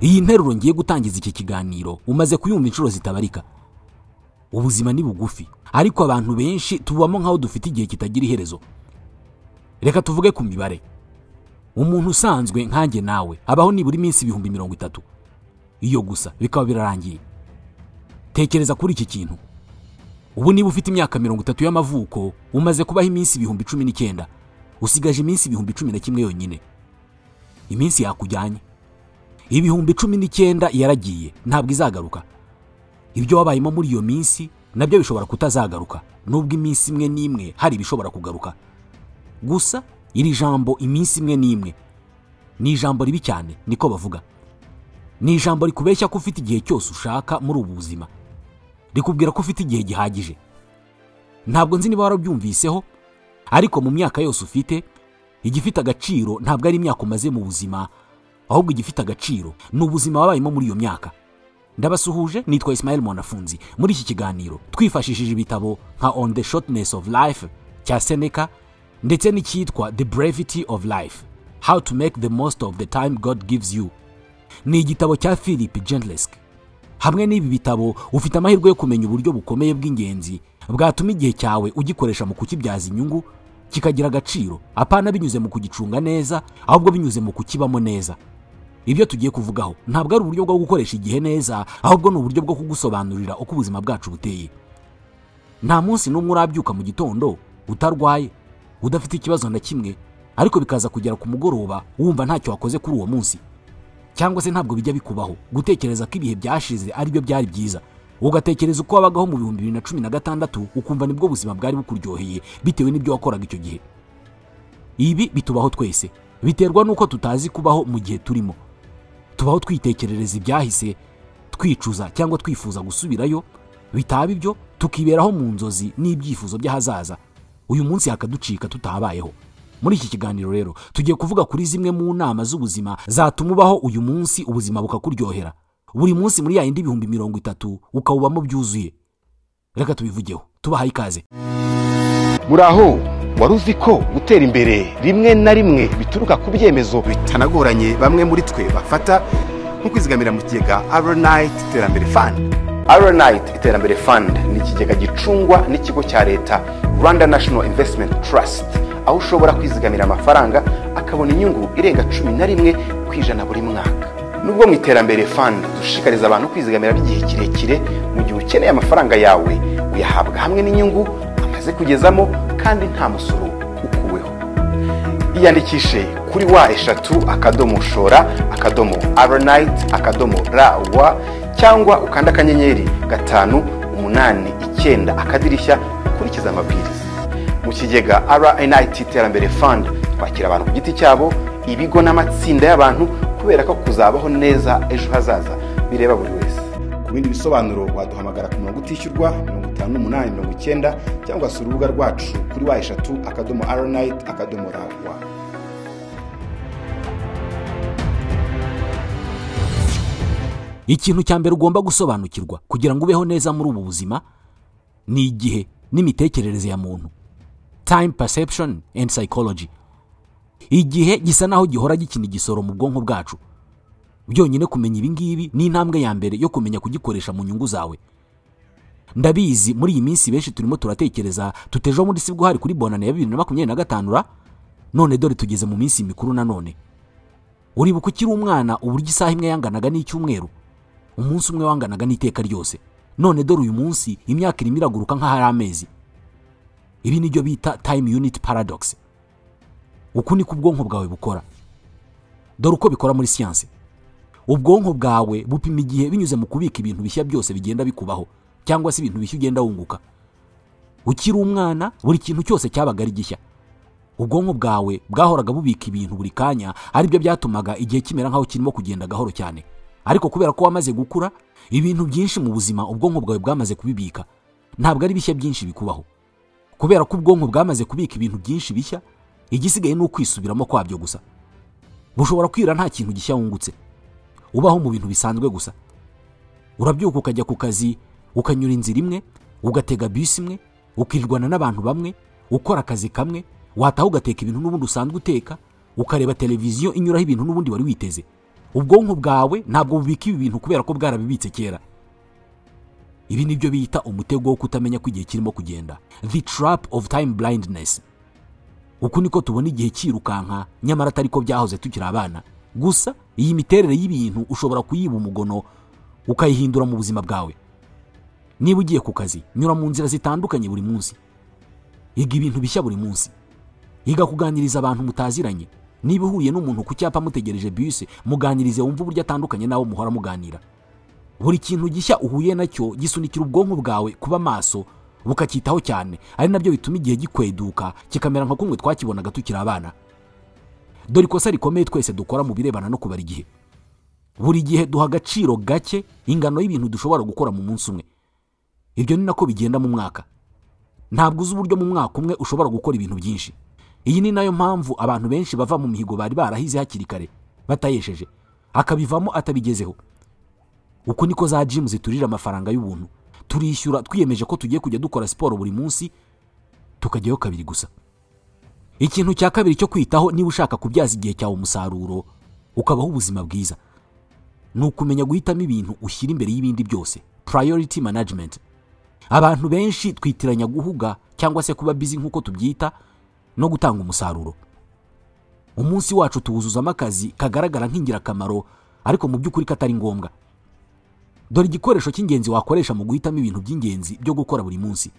Iyi nteruro ngiye gutangiza iki kiganiro umaze kuyumva inshuro zitabarika. Ubuzima ni bugufi, ariko abantu benshi tubamo nkaho dufite igihe kitagira iherezo. Reka tuvuge ku mibare. Umuntu usanzwe nkanjye nawe abaho nibura iminsi 30,000. Iyo gusa bikaba birarangiye. Tekereza kuri iki kintu. Ubu niba ufite imyaka 30 y'amavuko, umaze kubaho iminsi 19,000, usigaje iminsi 11,000 yonyine. Iminsi yakujyanye. 19,000 yaragiye, ntabwo izagaruka. Ibyo wabayemo muri iyo minsi nabyo bishobora kutazagaruka, nubwo iminsi imwe n'imwe hari ibishobora kugaruka. Gusa iri jambo iminsi imwe n'imwe ni ijambo ribi cyane, niko bavuga. Ni ijambo rikubeshya ko ufite igihe cyose ushaka muri ubu buzima. Rikubwira ko ufite igihe gihagije. Ntabwo nzi niba warabyumviseho, ariko mu myaka yose ufite, igifite agaciro ntabwo ari imyaka umaze mu buzima, ahubwo igifite agaciro ni ubuzima wabayemo muri iyo myaka. Ndabasuhuje, nitwa Ismael Mwanafunzi. Muri iki kiganiro twifashishije ibitabo nka On the Shortness of Life cya Seneca ndetse n'icyitwa The Brevity of Life, How to Make the Most of the Time God Gives You. Ni igitabo cya Philip Gentlesk. Hamwe n'ibi bitabo ufite amahirwe yo kumenya uburyo bukomeye bw'ingenzi bwatuma igihe cyawe ugikoresha mu kukibyaza inyungu kikagira agaciro, apana binyuze mu kugicunga neza, ahubwo binyuze mu kukibamo neza. Ibyo tugiye kuvugaho ntabwo ari uburyo bwo gukoresha igihe neza, ahubwo ni uburyo bwo kugusobanurira uko ubuzima bwacu buteye. Nta munsi n'umwe urabyuka mu gitondo utarwaye, udafite ikibazo na kimwe, ariko bikaza kugera ku mugoroba wumva ntacyo wakoze kuri uwo munsi. Cyangwa se ntabwo bijya bikubaho gutekereza ko ibihe byashize ari byo byari byiza, ugatekereza uko wabagaho mu 2016 ukumva nibwo buzima bwari bukuryoheye bitewe n'ibyo wakoraga icyo gihe. Ibi bitubaho twese, biterwa n'uko tutazi kubaho mu gihe turimo. Tubaho twitekerereza ibyahise, twicuza cyangwa twifuza gusubirayo, bitaba ibyo tukiberaho mu nzozi n'ibyifuzo by'ahazaza. Uyu munsi hakaducika tutabayeho. Muri iki kiganiro rero tugiye kuvuga kuri zimwe mu nama z'ubuzima zatuma ubaho uyu munsi ubuzima bukakuryohera. Buri munsi muri ya yindi 30,000 ukawubamo byuzuye. Reka tubivugeho, tubahaye ikaze. Muraho, wari uzi ko gutera imbere rimwe na rimwe bituruka ku byemezo bitanagoranye bamwe muri twe bafata nko kwizigamira mu kigega RNIT Iterambere Fund. RNIT Iterambere Fund ni ikigega gicungwa n'ikigo cya leta Rwanda National Investment Trust, aho ushobora kwizigamira amafaranga akabona inyungu irenga 11% buri mwaka. Nubwo mu Iterambere Fund dushishikariza abantu kwizigamira by'igihe kirekire, mu gihe ukeneye amafaranga yawe uyahabwa hamwe n'inyungu amaze kugezamo kandi nta musoro ukuweho. Iyandikishe kuri w3.shora.rnit.rw cyangwa ukanda *589 akadirishya ukurikiza amabwiriza. Mu kigega RNIT Iterambere Fund twakira abantu ku giti cyabo, ibigo n'amatsinda y'abantu, kubera ko kuzabaho neza ejo hazaza bireba buri wese. Ku bindi bisobanuro waduhamagara ku murongo utishyurwa 5890 cyangwa sura urubuga rwacu kuri w3.rnit.rw. Ikintu cya mbere ugomba gusobanukirwa kugira ngo ubeho neza muri ubu buzima ni igihe n'imitekerereze ya muntu. Time perception and psychology. Igihe gisa naho gihora gikina igisoro mu bwonko bwacu. Byonyine kumenya ibi ngibi ni intambwe ya mbere yo kumenya kugikoresha mu nyungu zawe. Ndabizi muri iyi minsi benshi turimo turatekereza tutejo muri sibwo hari kuri bonane ya 2025 ra, none dore tugeze mu minsi mikuru nanone. Uribuka ukiri umwana uburyo isaha imwe yanganaga n'icyumweru, umunsi umwe wanganaga n'iteka ryose. None dore uyu munsi imyaka irimo iraguruka nk'aho ari amezi. Ibi nibyo bita time unit paradox. Uku niko ubwonko bwawe bukora. Dore uko bikora muri siyanse. Ubwonko bwawe bupima igihe binyuze mu kubika ibintu bishya byose bigenda bikubaho, cyangwa se ibintu bishya ugenda wunguka. Ukiri umwana buri kintu cyose cyabaga ari gishya. Ubwonko bwawe bwahoraga bubika ibintu buri kanya, aribyo byatumaga igihe kimera nkaho kirimo kugenda gahoro cyane. Ariko kubera ko wamaze gukura, ibintu byinshi mu buzima ubwonko bwawe bwamaze kubibika. Ntabwo ari bishya byinshi bikubaho. Kubera ko ubwonko bwamaze kubika ibintu byinshi bishya, igisigaye ni ukwisubiramo kwabyo gusa. Bushobora kwira nta kintu gishya wungutse. Ubaho mu bintu bisanzwe gusa. Urabyuka ukajya ku kazi, ukanyura inzira imwe, ugatega bisi imwe, ukirirwana n'abantu bamwe, ukora akazi kamwe, wataha ugateka ibintu n'ubundi usanzwe uteka, ukareba televiziyo inyuraho ibintu n'ubundi wari witeze. Ubwonko bwawe ntabwo bubika ibi bintu kubera ko bwarabibitse kera. Ibi nibyo bita umutego wo kutamenya ko igihe kirimo kugenda, the trap of time blindness. Uku niko tubona igihe cyirukanka nyamara atari ko byahoze tukiri abana. Gusa iyi miterere y'ibintu ushobora kuyiba umugono ukayihindura mu buzima bwawe. Niba ugiye ku kazi, nyura mu nzira zitandukanye buri munsi. Iga ibintu bishya buri munsi. Iga kuganiriza abantu mutaziranye. Niba uhuye n'umuntu ku cyapa mutegereje bus, muganirize wumve uburyo atandukanye nawe muhora muganira. Buri kintu gishya uhuye nacyo gisunikira ubwonko bwawe kuba maso, bukacyitaho cyane, ari nabyo bituma igihe gikweduka kikamera nka kumwe twakibonaga tukiri abana. Dore ikosa rikomeye twese dukora mu birebana no kubara igihe. Buri gihe duha agaciro gake ingano y'ibintu dushobora gukora mu munsi umwe. Ibyo ni nako bigenda mu mwaka. Ntabwo uzi uburyo mu mwaka umwe ushobora gukora ibintu byinshi. Iyi ni nayo mpamvu abantu benshi bava mu mihigo bari barahize hakiri kare batayesheje, akabivamo atabigezeho. Uko niko za gym ziturira amafaranga y'ubuntu. Turishyura twiyemeje ko tugiye kujya dukora siporo buri munsi, tukajyayo kabiri gusa. Ikintu cya kabiri cyo kwitaho niba ushaka kubyaza igihe cyawe umusaruro ukabaho ubuzima bwiza, ni ukumenya guhitamo ibintu ushyira imbere y'ibindi byose, priority management. Abantu benshi twitiranya guhuga cyangwa se kuba busy nk'uko tubyita no gutanga umusaruro. Umunsi wacu tuwuzuzamo akazi kagaragara nk'ingirakamaro ariko mu by'ukuri katari ngombwa. Dore igikoresho cy'ingenzi wakoresha mu guhitamo ibintu by'ingenzi byo gukora buri munsi.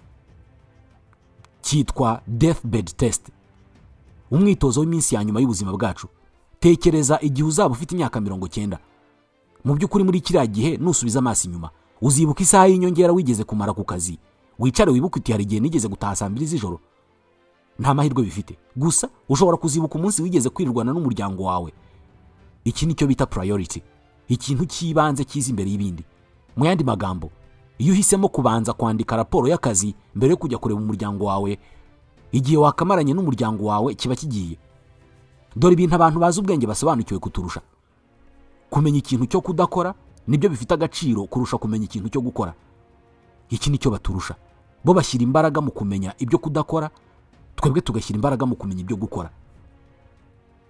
Cyitwa deathbed test, umwitozo w'iminsi ya nyuma y'ubuzima bwacu. Tekereza igihe uzaba ufite imyaka 90. Mu by'ukuri muri kiriya gihe nusubiza amaso inyuma, uzibuka isaha y'inyongera wigeze kumara ku kazi, wicare wibuke uti hari igihe nigeze gutaha saa 2 z'ijoro. Nta mahirwe bifite. Gusa ushobora kuzibuka umunsi wigeze kwirwana n'umuryango wawe. Iki nicyo bita priority, ikintu cy'ibanze kiza imbere y'ibindi. Mu yandi magambo, iyo uhisemo kubanza kwandika raporo y'akazi mbere yo kujya kureba umuryango wawe, igihe wakamaranye n'umuryango wawe kiba kigiye. Dore ibintu abantu bazi ubwenge basobanukiwe kuturusha. Kumenya ikintu cyo kudakora nibyo bifite agaciro kurusha kumenya ikintu cyo gukora. Iki nicyo baturusha. Bo bashyira imbaraga mu kumenya ibyo kudakora, twebwe tugashyira imbaraga mu kumenya ibyo gukora.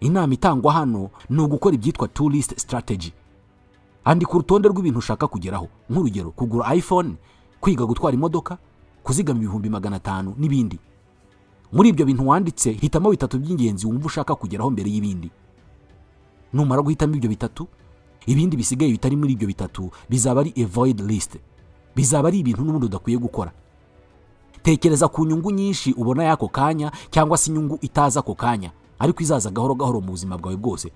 Inama itangwa hano ni ugukora ibyitwa two list strategy. Andika urutonde rw'ibintu ushaka kugeraho, nk'urugero kugura iPhone, kwiga gutwara imodoka, kuzigama 500,000 n'ibindi. Muri ibyo bintu wanditse hitamo bitatu by'ingenzi wumva ushaka kugeraho mbere y'ibindi. Numara guhitamo ibyo bitatu, ibindi bisigaye bitari muri ibyo bitatu bizaba ari avoid list, bizaba ari ibintu n'ubundi udakwiye gukora. Tekereza ku nyungu nyinshi ubona yako kanya cyangwa se inyungu itaza ako kanya ariko izaza gahoro gahoro mu buzima bwawe bwose.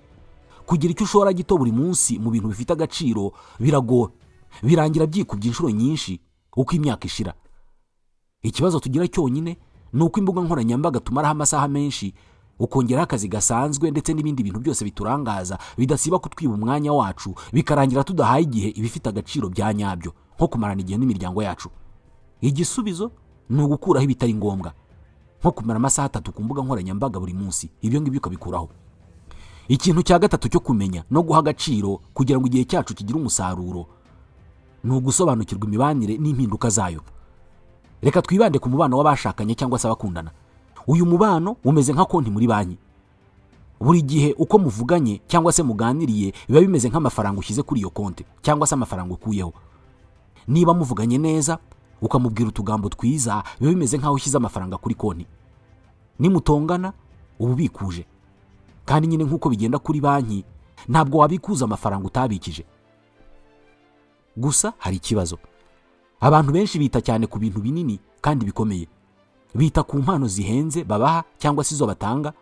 Kugira icyo ushora gito buri munsi mu bintu bifite agaciro biragora, birangira byikubye inshuro nyinshi uko imyaka ishira. Ikibazo tugira cyonyine ni uko imbuga nkoranyambaga tumaraho amasaha menshi, ukongeraho akazi gasanzwe ndetse n'ibindi bintu byose biturangaza bidasiba kutwiba umwanya wacu, bikarangira tudahaye igihe ibifite agaciro bya nyabyo, nko kumarana igihe n'imiryango yacu. Igisubizo ni ugukuraho ibitari ngombwa, nko kumara amasaha 3 ku mbuga nkoranyambaga buri munsi, ibyo ngibyo ukabikuraho. Ikintu cya gatatu cyo kumenya no guha agaciro kugira ngo igihe cyacu kigire umusaruro ni ugusobanukirwa imibanire n'impinduka zayo. Reka twibande ku mubano w'abashakanye cyangwa se abakundana. Uyu mubano umeze nka konti muri banki. Buri gihe uko muvuganye cyangwa se muganiriye biba bimeze nk'amafaranga ushyize kuri iyo konti cyangwa se amafaranga ukuyeho. Niba muvuganye neza ukamubwira utugambo twiza biba bimeze nk'aho ushyize amafaranga kuri konti. Nimutongana uba ubikuje. Kandi nyine nk'uko bigenda kuri banki, ntabwo wabikuza amafaranga utabikije. Gusa hari ikibazo. Abantu benshi bita cyane ku bintu binini kandi bikomeye. Bita ku mpano zihenze babaha cyangwa se izo batanga,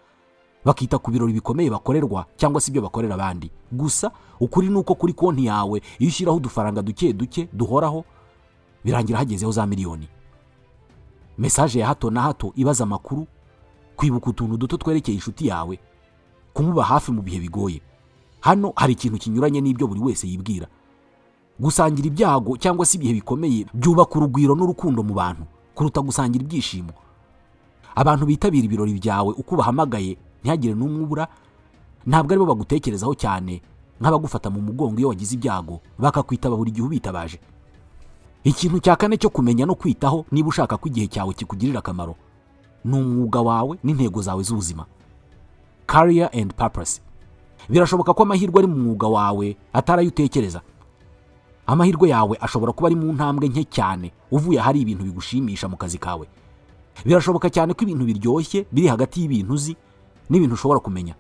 bakita ku birori bikomeye bakorerwa cyangwa se ibyo bakorera abandi. Gusa ukuri nuko kuri konti yawe iyo ushyiraho udufaranga duke duke duhoraho, birangira hagezeho za miliyoni. Message ya hato na hato ibaza amakuru, kwibuka utuntu duto twerekeye inshuti yawe, kumuba hafi mu bihe bigoye. Hano hari ikintu kinyuranye n'ibyo buri wese yibwira. Gusangira ibyago cyangwa se ibihe bikomeye byubaka urugwiro n'urukundo mu bantu kuruta gusangira ibyishimo. Abantu bitabira ibirori byawe uko bahamagaye ntihagire n'umwe ubura, ntabwo aribo bagutekerezaho cyane nk'abagufata mu mugongo iyo wagize ibyago, bakakwitaba buri gihe ubitabaje. Ikintu cya kane cyo kumenya no kwitaho niba ushaka ko igihe cyawe kikugirira akamaro ni umwuga wawe n'intego zawe z'ubuzima, career and purpose. Birashoboka ko amahirwe ari mu mwuga wawe atari ayo utekereza. Amahirwe yawe ashobora kuba ari mu ntambwe nke cyane uvuye ahari ibintu bigushimisha mu kazi kawe. Birashoboka cyane ko ibintu biryoshye biri hagati y'ibintu uzi n'ibintu ushobora kumenya.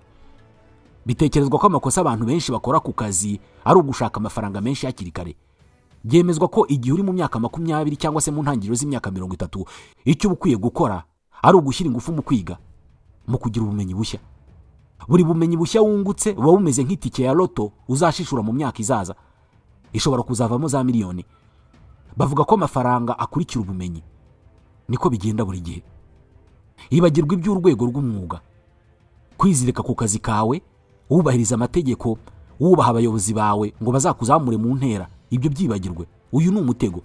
Bitekerezwa ko amakosa abantu benshi bakora ku kazi ari ugushaka amafaranga menshi hakiri kare. Byemezwa ko igihe uri mu myaka 20 cyangwa se mu ntangiriro z'imyaka 30, icyo uba ukwiye gukora ari ugushyira ingufu mu kwiga, mu kugira ubumenyi bushya. Buri bumenyi bushya wungutse buba bumeze nk'itike ya loto uzashishura mu myaka izaza, ishobora kuzavamo za miliyoni. Bavuga ko amafaranga akurikira ubumenyi, niko bigenda buri gihe. Ibagirwa iby'urwego rw'umwuga, kwizirika ku kazi kawe, wubahiriza amategeko, wubaha abayobozi bawe ngo bazakuzamure mu ntera, ibyo byibagirwe. Uyu ni umutego.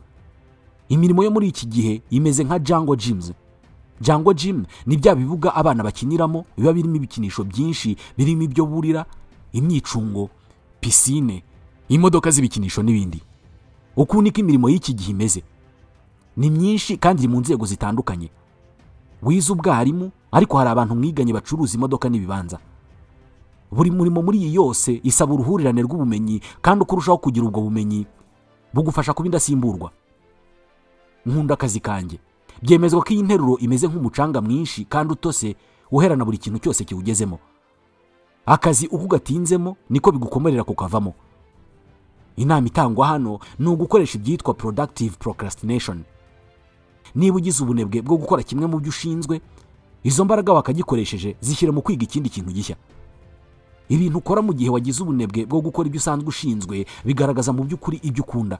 Imirimo yo muri iki gihe imeze nka Jungle Gyms. Jungle Gym ni bya bibuga abana bakiniramo, biba birimo ibikinisho byinshi, birimo ibyo burira, imyicungo, pisine, imodoka z'ibikinisho n'ibindi. Uku niko imirimo y'iki gihe imeze, ni myinshi kandi iri mu nzego zitandukanye. Wize ubwarimu, ariko hari abantu mwiganye bacuruza imodoka n'ibibanza. Buri murimo muri iyi yose isaba uruhurirane rw'ubumenyi, kandi uko urushaho kugira ubwo bumenyi bugufasha kuba indasimburwa. Nkunda akazi kanjye. Byemezwa ko iyi nteruro imeze nk'umucanga mwinshi kandi utose, uherana buri kintu cyose kiwugezemo. Akazi uko ugatinzemo niko bigukomerera kukavamo. Inama itangwa hano ni ugukoresha ibyitwa productive procrastination. Niba ugize ubunebwe bwo gukora kimwe mu byo ushinzwe, izo mbaraga wakagikoresheje zishyira mu kwiga ikindi kintu gishya. Ibintu ukora mu gihe wagize ubunebwe bwo gukora ibyo usanzwe ushinzwe bigaragaza mu by'ukuri ibyo ukunda.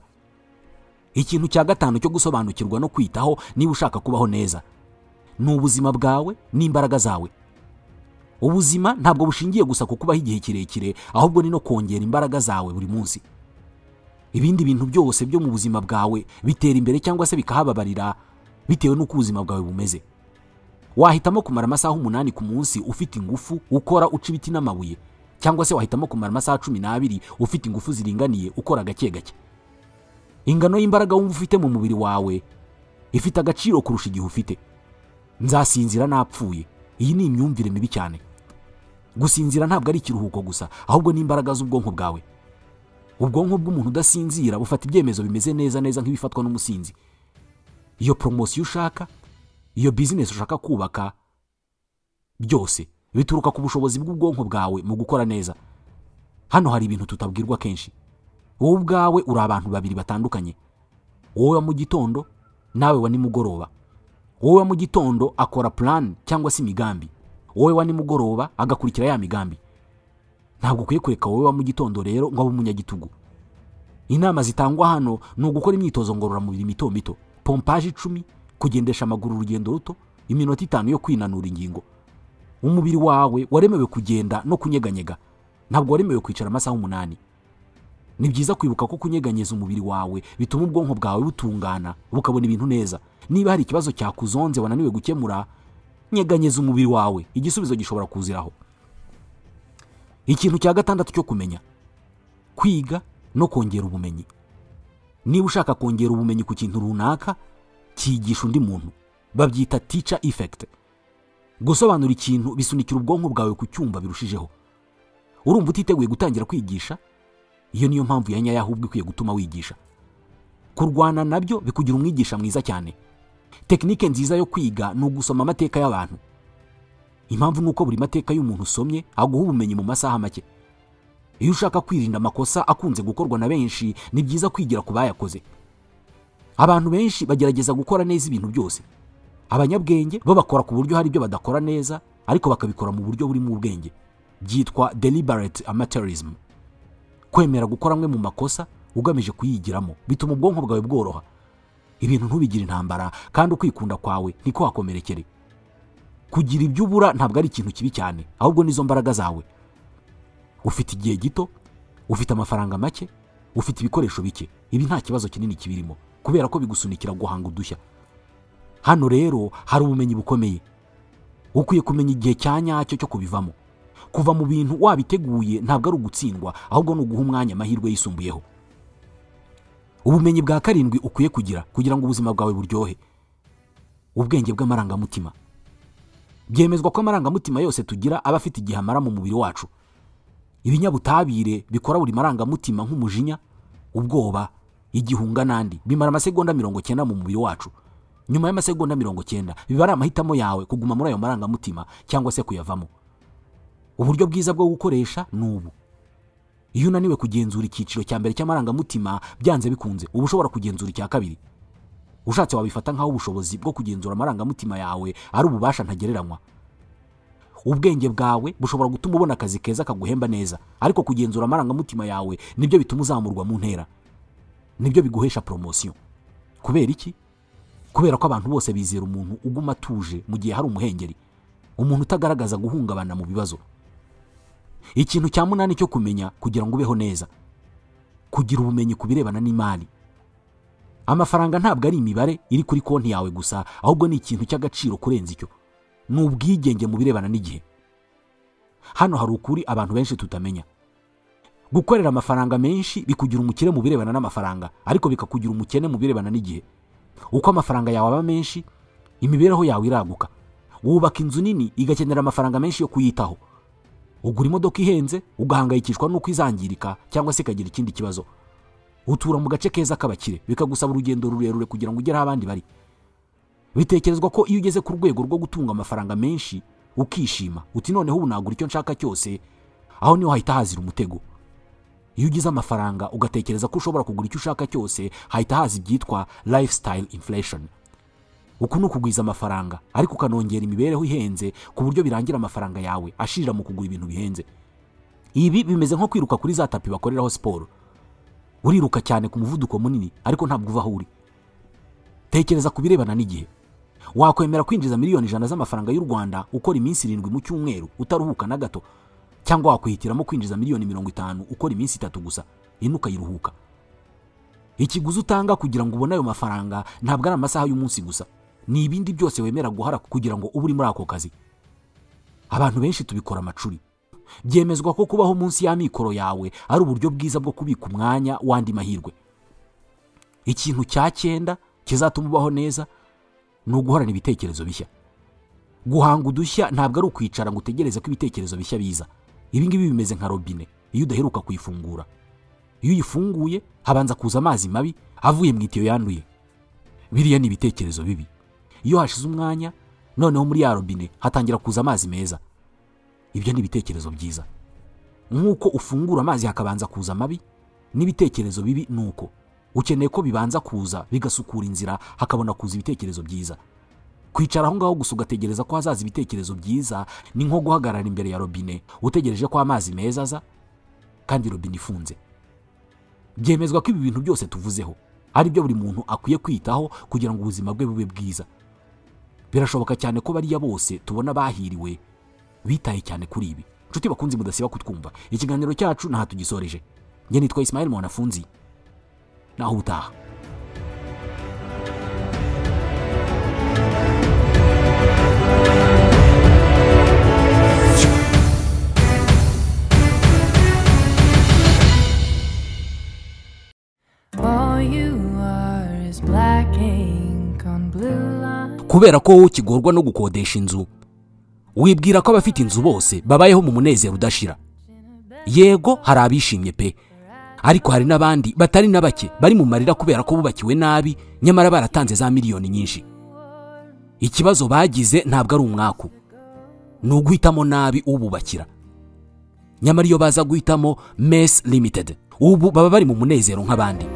Ikintu cya gatanu cyo gusobanukirwa no kwitaho niba ushaka kubaho neza ni ubuzima bwawe n'imbaraga zawe. Ubuzima ntabwo bushingiye gusa ku kubaho igihe kirekire, ahubwo ni no kongera imbaraga zawe buri munsi. Ibindi bintu byose byo mu buzima bwawe bitera imbere cyangwa se bikahababarira bitewe n'uko ubuzima bwawe bumeze. Wahitamo kumara amasaha 8 ku munsi ufite ingufu ukora uca ibiti n'amabuye, cyangwa se wahitamo kumara amasaha 12 ufite ingufu ziringaniye ukora gake gake. Ingano y'imbaraga wumva ufite mu mubiri wawe ifite agaciro kurusha igihe ufite. Nzasinzira napfuye, iyi ni imyumvire mibi cyane. Gusinzira ntabwo ari ikiruhuko gusa, ahubwo ni imbaraga z'ubwonko bwawe. Ubwonko bw'umuntu udasinzira bufata ibyemezo bimeze neza neza nk'ibifatwa n'umusinzi. Iyo promosiyo ushaka, iyo business ushaka kubaka, byose bituruka ku bushobozi bw'ubwonko bwawe mu gukora neza. Hano hari ibintu tutabwirwa kenshi. Wowe ubwawe uri abantu babiri batandukanye, wowe wa mu gitondo nawe wa nimugoroba. Wowe wa mu gitondo akora plan cyangwa se imigambi, wowe wa nimugoroba agakurikira ya migambi. Ntabwo ukwiye kureka wowe wa mu gitondo rero ngo abe umunyagitugu. Inama zitangwa hano ni ugukora imyitozo ngororamubiri mito mito, pompaje 10, kugendesha amaguru urugendo ruto, iminota 5 yo kwinanura ingingo. Umubiri wawe waremewe kugenda no kunyeganyega, ntabwo waremewe kwicara amasaha 8. Ni byiza kwibuka ko kunyeganyeza umubiri wawe bituma ubwonko bwawe butungana, bukabona ibintu neza. Niba hari ikibazo cyakuzonze wananiwe gukemura, nyeganyeza umubiri wawe, igisubizo gishobora kuziraho. Ikintu cya gatandatu cyo kumenya, kwiga no kongera ubumenyi. Niba ushaka kongera ubumenyi ku kintu runaka, cyigisha undi muntu. Babyita teacher effect. Gusobanura ikintu bisunikira ubwonko bwawe kucyumva birushijeho. Urumva utiteguye gutangira kwigisha? Iyo niyo mpamvu ya nyayo ahubwo ikwiye gutuma wigisha. Kurwana nabyo bikugira umwigisha mwiza cyane. Tekinike nziza yo kwiga ni ugusoma amateka y'abantu. Impamvu nuko buri mateka y'umuntu usomye aguha ubumenyi mu masaha make. Iyo ushaka kwirinda amakosa akunze gukorwa na benshi, ni byiza kwigira ku bayakoze. Abantu benshi bagerageza gukora neza ibintu byose. Abanyabwenge bo bakora ku buryo hari ibyo badakora neza, ariko bakabikora mu buryo burimo ubwenge. Byitwa deliberate amateurism. Kwemera gukora amwe mu makosa ugamije kuyigiramo bituma ubwonko bwawe bworoha. Ibintu ntubigire intambara, kandi ukwikunda kwawe niko wakomerekere. Kugira ibyo ubura ntabwo ari ikintu kibi cyane, ahubwo nizo mbaraga zawe. Ufite igihe gito, ufite amafaranga make, ufite ibikoresho bike. Ibi nta kibazo kinini kibirimo, kubera ko bigusunikira guhanga udushya. Hano rero hari ubumenyi bukomeye. Ukwiye kumenya igihe cya nyacyo cyo kubivamo. Kuva mu bintu wabiteguye ntabwo ari ugutsindwa, ahubwo ni uguha umwanya amahirwe yisumbuyeho. Ubumenyi bwa karindwi ukwiye kugira kugira ngo ubuzima bwawe buryohe, ubwenge bw'amarangamutima. Byemezwa ko amarangamutima yose tugira aba afite igihe amara mu mubiri wacu. Ibinyabutabire bikora buri marangamutima nk'umujinya, ubwoba, igihunga n'andi bimara amasegonda 90 mu mubiri wacu. Nyuma y'amasegonda 90 biba ari amahitamo yawe kuguma muri ayo marangamutima cyangwa se kuyavamo. Uburyo bwiza bwo gukoresha ni ubu. Iyo unaniwe kugenzura icyiciro cya mbere cy'amarangamutima byanze bikunze uba ushobora kugenzura icya kabiri. Ushatse wabifata nk'aho ubushobozi bwo kugenzura amarangamutima yawe ari ububasha ntagereranywa. Ubwenge bwawe bushobora gutuma ubona akazi keza kaguhemba neza, ariko kugenzura amarangamutima yawe nibyo bituma uzamurwa mu ntera, nibyo biguhesha promotion. Kubera iki? Kubera ko abantu bose bizera umuntu uguma atuje mu gihe hari umuhengeri, umuntu utagaragaza guhungabana mu bibazo. Ikintu cya munani cyo kumenya kugira ngo ubeho neza, kugira ubumenyi ku birebana n'imari. Amafaranga ntabwo ari imibare iri kuri konti yawe gusa, ahubwo ni ikintu cy'agaciro kurenza icyo. Ni ubwigenge mu birebana n'igihe. Hano hari ukuri abantu benshi tutamenya. Gukorera amafaranga menshi bikugira umukire mu birebana n'amafaranga, ariko bikakugira umukene mu birebana n'igihe. Uko amafaranga yawe aba menshi, imibereho yawe iraguka. Wubaka inzu nini igakenera amafaranga menshi yo kuyitaho. Ugura imodoka ihenze ugahangayikishwa n'uko izangirika cyangwa se ikagira ikindi kibazo. Utura mu gace keza k'abakire bikagusaba urugendo rurerure kugira ngo ugere aho abandi bari. Bitekerezwa ko iyo ugeze ku rwego rwo gutunga amafaranga menshi ukishima uti noneho ubu nagura icyo nshaka cyose, aho niho hahita hazira umutego. Iyo ugize amafaranga ugatekereza ko ushobora kugura icyo ushaka cyose, hahita haza ibyitwa lifestyle inflation. Uku ni ukugwiza amafaranga ariko ukanongera imibereho ihenze ku buryo birangira amafaranga yawe ashirira mu kugura ibintu bihenze. Ibi bimeze nko kwiruka kuri za tapi bakoreraho siporo. Uriruka cyane ku muvuduko munini ariko ntabwo uva aho uri. Tekereza ku birebana n'igihe. Wakwemera kwinjiza miliyoni 100 z'amafaranga y'u Rwanda ukora iminsi 7 mu cyumweru utaruhuka na gato, cyangwa wakwihitiramo kwinjiza miliyoni 50 ukora iminsi 3 gusa ino ukayiruhuka? Ikiguzi utanga kugira ngo ubone ayo mafaranga ntabwo ari amasaha y'umunsi gusa, ni ibindi byose wemera guhara kugira ngo ube uri muri ako kazi. Abantu benshi tubikora amacuri. Byemezwa ko kubaho munsi y'amikoro yawe ari uburyo bwiza bwo kubika umwanya w'andi mahirwe. Ikintu cya 9 kizatuma ubaho neza ni uguhorana ibitekerezo bishya. Guhanga udushya ntabwo ari ukwicara ngo utegereze ko ibitekerezo bishya biza. Ibi ngibi bimeze nka robine iyo udaheruka kuyifungura. Iyo uyifunguye habanza kuza amazi mabi avuye mu itiyo yanduye. Biriya ni ibitekerezo bibi. Iyo hashize umwanya noneho muri ya robine hatangira kuza amazi meza. Ibyo ni ibitekerezo byiza. Nk'uko ufungura amazi hakabanza kuza mabi, n'ibitekerezo bibi nuko ukeneye ko bibanza kuza bigasukura inzira hakabona kuza ibitekerezo byiza. Kwicara aho ngaho gusa ugategereza ko hazaza ibitekerezo byiza ni nko guhagarara imbere ya robine utegereje ko amazi meza aza kandi robine ifunze. Byemezwa ko ibi bintu byose tuvuzeho ari byo buri muntu akwiye kwitaho kugira ngo ubuzima bwe bube bwiza. Birashoboka cyane ko bariya bose tubona bahiriwe bitaye cyane kuri ibi. Nshuti bakunzi mudasiba kutwumva, ikiganiro cyacu ntaha tugisoreje. Njye nitwa Ismail Mwanafunzi, naho ubutaha. Kubera ko wowe ukigorwa no gukodesha inzu, wibwira ko abafite inzu bose babayeho mu munezero udashira. Yego hari abishimye pe, ariko hari n'abandi batari na bake bari mu marira kubera ko bubakiwe nabi nyamara baratanze za miliyoni nyinshi. Ikibazo bagize ntabwo ari umwaku, ni uguhitamo nabi ububakira. Nyamara iyo baza guhitamo Mess Limited, ubu baba bari mu munezero nk'abandi.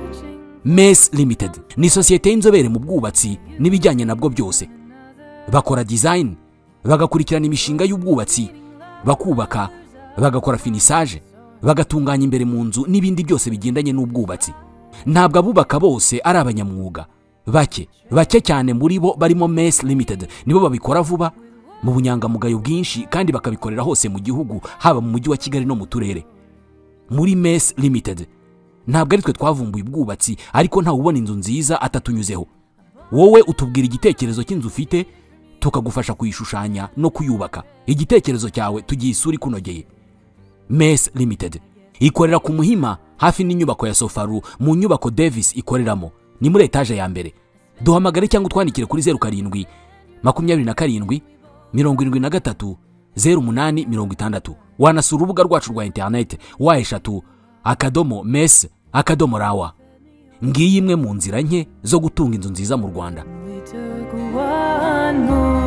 Mess Limited ni sosiyete y'inzobere mu bwubatsi n'ibijyanye nabwo byose. Bakora design, bagakurikirana imishinga y'ubwubatsi, bakubaka, bagakora finissage, bagatunganya imbere mu nzu n'ibindi byose bigendanye n'ubwubatsi. Ntabwo abubaka bose ari abanyamwuga, bake bake cyane muri bo barimo Mess Limited nibo babikora vuba mu bunyangamugayo bwinshi kandi bakabikorera hose mu gihugu, haba mu mujyi wa Kigali no mu turere. Muri Mess Limited ntabwo ari twe twavumbuye ubwubatsi, ariko ntawe ubona inzu nziza atatunyuzeho. Wowe utubwira igitekerezo cy'inzu ufite, tukagufasha kuyishushanya no kuyubaka. Igitekerezo cyawe tugiye isura ikunogeye. Mess Limited ikorera ku Muhima hafi n'inyubako ya Sofaru, mu nyubako Davis ikoreramo, ni muri etaje ya mbere. Duhamagare cyangwa utwandikire kuri 07 27 73 08 60. Wanasura urubuga rwacu rwa interineti www.mese.rw. Ngiyi imwe mu nzira nke zo gutunga inzu nziza mu Rwanda. We took one move.